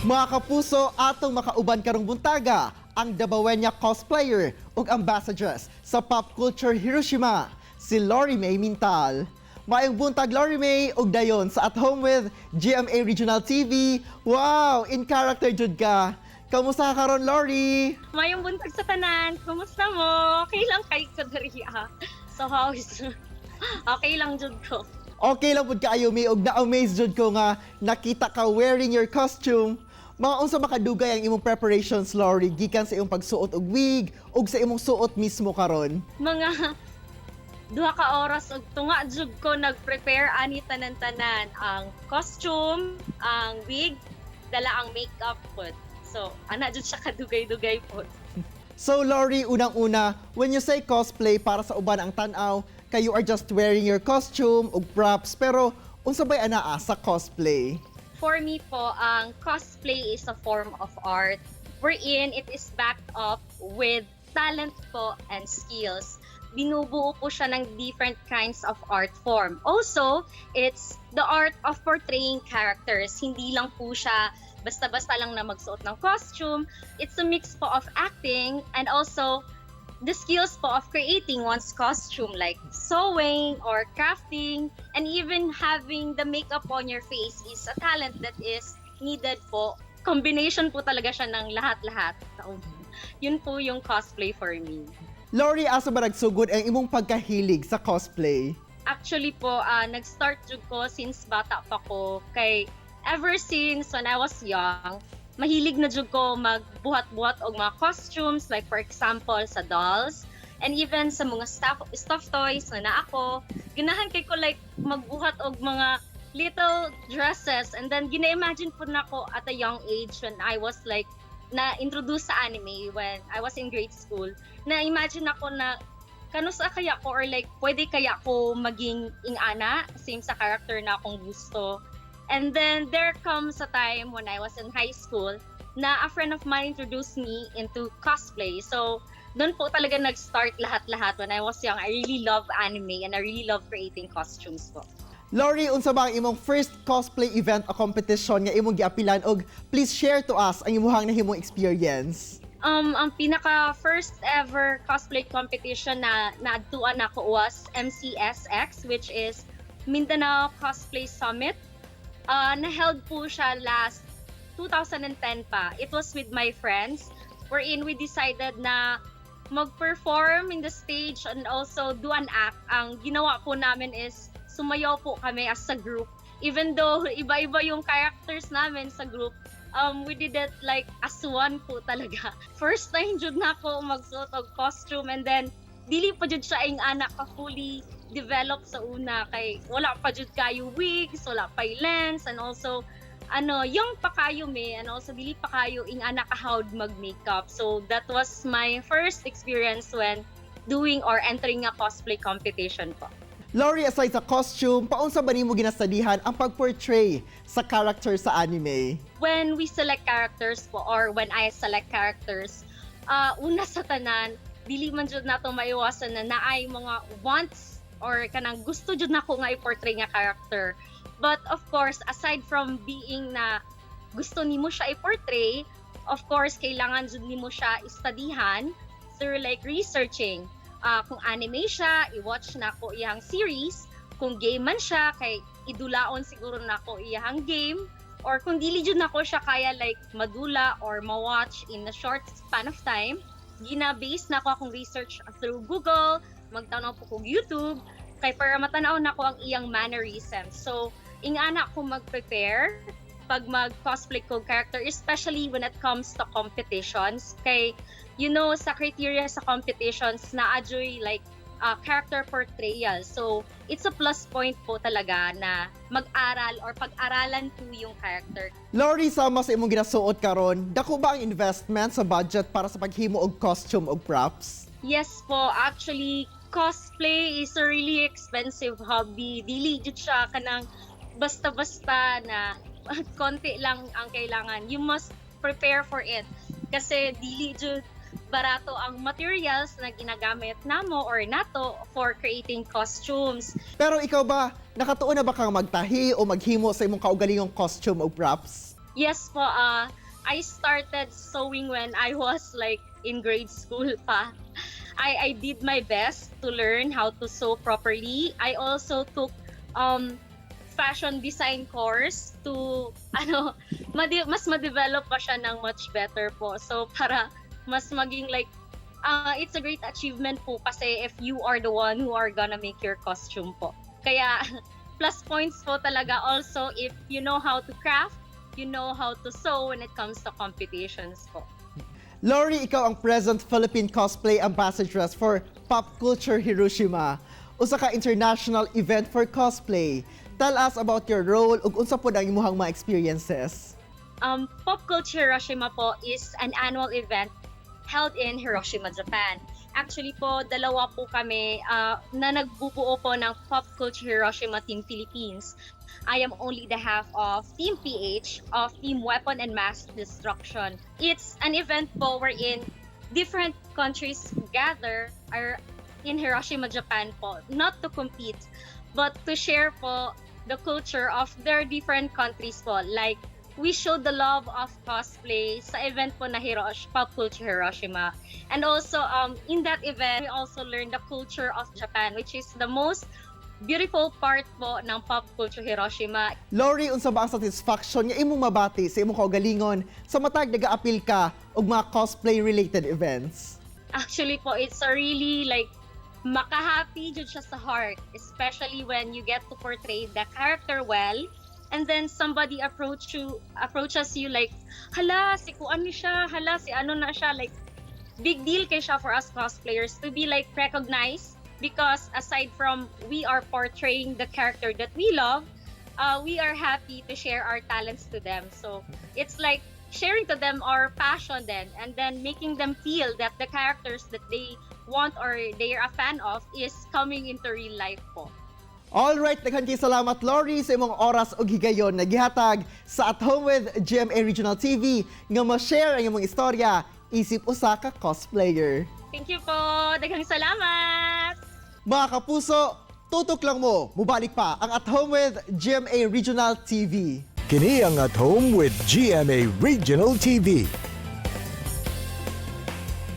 Mga kapuso, atong makauban karong buntaga ang Dabawenya cosplayer ug ambassadress sa Pop Culture Hiroshima, si Lori May Mintal. Maayong buntag, Lori May, ug dayon sa At Home with GMA Regional TV. Wow, in character jud ka. Kamusta ka karon, Lori? Mayong buntag sa tanan. Kumusta mo? Okay lang kay ko diri ah. So how is Okay lang jud ko. Okay lang pud kaayo mi ug na-amaze jud ko nga nakita ka wearing your costume. Mga unsa makadugay ang imong preparations, Lori, gikan sa imong pagsuot og wig ug sa imong suot mismo karon? Mga 2 ka oras ug tunga jud ko nag-prepare ani tanan-tanan ang costume, ang wig, dala ang makeup pod. So ana jud siya kadugay-dugay pod. So Lori, unang-una, when you say cosplay, para sa uban ang tan-aw, kay you are just wearing your costume ug props, pero unsa bay anaa sa cosplay? For me po, ang cosplay is a form of art wherein it is backed up with talent po and skills. Binubuo po siya ng different kinds of art form. Also, it's the art of portraying characters. Hindi lang po siya basta-basta lang na magsuot ng costume. It's a mix po of acting and also the skills po of creating one's costume, like sewing or crafting, and even having the makeup on your face is a talent that is needed po. Combination po talaga siya ng lahat-lahat. So, yun po yung cosplay for me. Lori, asa ba nagsugod ang imong pagkahilig sa cosplay? Actually po, nag-start jud ko since bata pa ko. Kay ever since when I was young, mahilig na jud ko magbuhat-buhat og mga costumes, like for example sa dolls and even sa mga stuffed toys na naa ko. Ganahan kay ko like magbuhat og mga little dresses, and then gina-imagine po nako at a young age when I was like na-introduce sa anime when I was in grade school, na-imagine ako na kanusa kaya ko or like pwede kaya ko maging ingana same sa character na akong gusto. And then there comes a time when I was in high school na a friend of mine introduced me into cosplay. So doon po talaga nag-start lahat-lahat. When I was young, I really love anime and I really love creating costumes po. Lori, unsa ba ang imong first cosplay event o competition nga imong giapilan og please share to us ang imong nahimong experience? Ang pinaka first ever cosplay competition na naadtuan nako was MCSX, which is Mindanao Cosplay Summit. Na-held po siya last 2010 pa. It was with my friends wherein we decided na mag-perform in the stage and also do an act. Ang ginawa po namin is sumayaw po kami as a group. Even though iba-iba yung characters namin sa group, we did it like as one po talaga. First time jud na ako magsuot og costume, and then dili pa jud siya ing-ana ka fully develop sa una kay wala pa jud kayo wigs, wala pa lens, and also ano, young pa kayo me, and also dili pa kayo ing-ana ka how mag-makeup. So that was my first experience when doing or entering a cosplay competition po. Lori, aside sa costume, paunsa ba nimo ginastadihan ang pag-portray sa character sa anime? When we select characters po or when I select characters, una sa tanan, dili man jud nato maiwasan na naay mga wants or kanang gusto jud nako nga i-portray nga character. But of course, aside from being na gusto nimo siya i-portray, of course, kailangan jud nimo siya istudihan through like researching. Kung anime siya, i-watch nako iyang series. Kung game man siya, kay idulaon siguro nako iyang game, or kung dili jud nako siya kaya like madula or ma-watch in a short span of time, gina-base nako akong research through Google, magtanaw po kog YouTube kay para matanaw nako ang iyang mannerisms. So, ingana ko mag-prepare pag mag-cosplay ko character, especially when it comes to competitions. Kay, sa criteria sa competitions, naa juy like character portrayal. So, it's a plus point po talaga na mag-aral or pag-aralan po yung character. Lori, sama sa imong ginasuot karon, dako ba ang investment sa budget para sa paghimo og costume og props? Yes po, actually, cosplay is a really expensive hobby. Dili jud siya kanang basta-basta na konti lang ang kailangan. You must prepare for it. Kasi dili jud barato ang materials na ginagamit namo or nato for creating costumes. Pero ikaw ba, nakatuon na ba kang magtahi o maghimo sa imong kaugalingong costume o props? Yes po, I started sewing when I was like in grade school pa. I did my best to learn how to sew properly. I also took fashion design course to ano mas ma-develop pa siya ng much better po. So para mas maging like it's a great achievement po kasi if you are the one who are gonna make your costume po. Kaya plus points po talaga also if you know how to craft, you know how to sew when it comes to competitions po. Lori, ikaw ang present Philippine cosplay ambassadress for Pop Culture Hiroshima, usa ka international event for cosplay. Tell us about your role ug unsa pod ang imong mga experiences. Pop Culture Hiroshima po is an annual event held in Hiroshima, Japan. Actually po, dalawa po kami na nagbubuo po ng Pop Culture Hiroshima Team Philippines. I am only the half of Team PH of Team Weapon and Mass Destruction. It's an event po wherein different countries gather are in Hiroshima, Japan po, not to compete, but to share po the culture of their different countries po. Like, we showed the love of cosplay sa event po na Pop Culture Hiroshima. And also, in that event, we also learned the culture of Japan, which is the most beautiful part po ng Pop Culture Hiroshima. Lori, unsa ba ang satisfaction nga imong mabati sa imong kaugalingon sa matag nagaapil ka og mga cosplay related events? Actually po, it's a really like makahappy jud siya sa heart, especially when you get to portray the character well and then somebody approaches you like, "Hala, si kuan ni siya, hala, si ano na siya." Like, big deal kay siya for us cosplayers to be like recognized because aside from we are portraying the character that we love, we are happy to share our talents to them. So it's like sharing to them our passion then and then making them feel that the characters that they want or they are a fan of is coming into real life po. Alright, daghan kay salamat, Lori, sa imong oras ug higayon na gihatag sa At Home with GMA Regional TV nga ma-share ang imong istorya isip usa ka cosplayer. Thank you po. Daghang salamat. Mga kapuso, tutok lang mo, mubalik pa ang At Home with GMA Regional TV. Kini ang At Home with GMA Regional TV.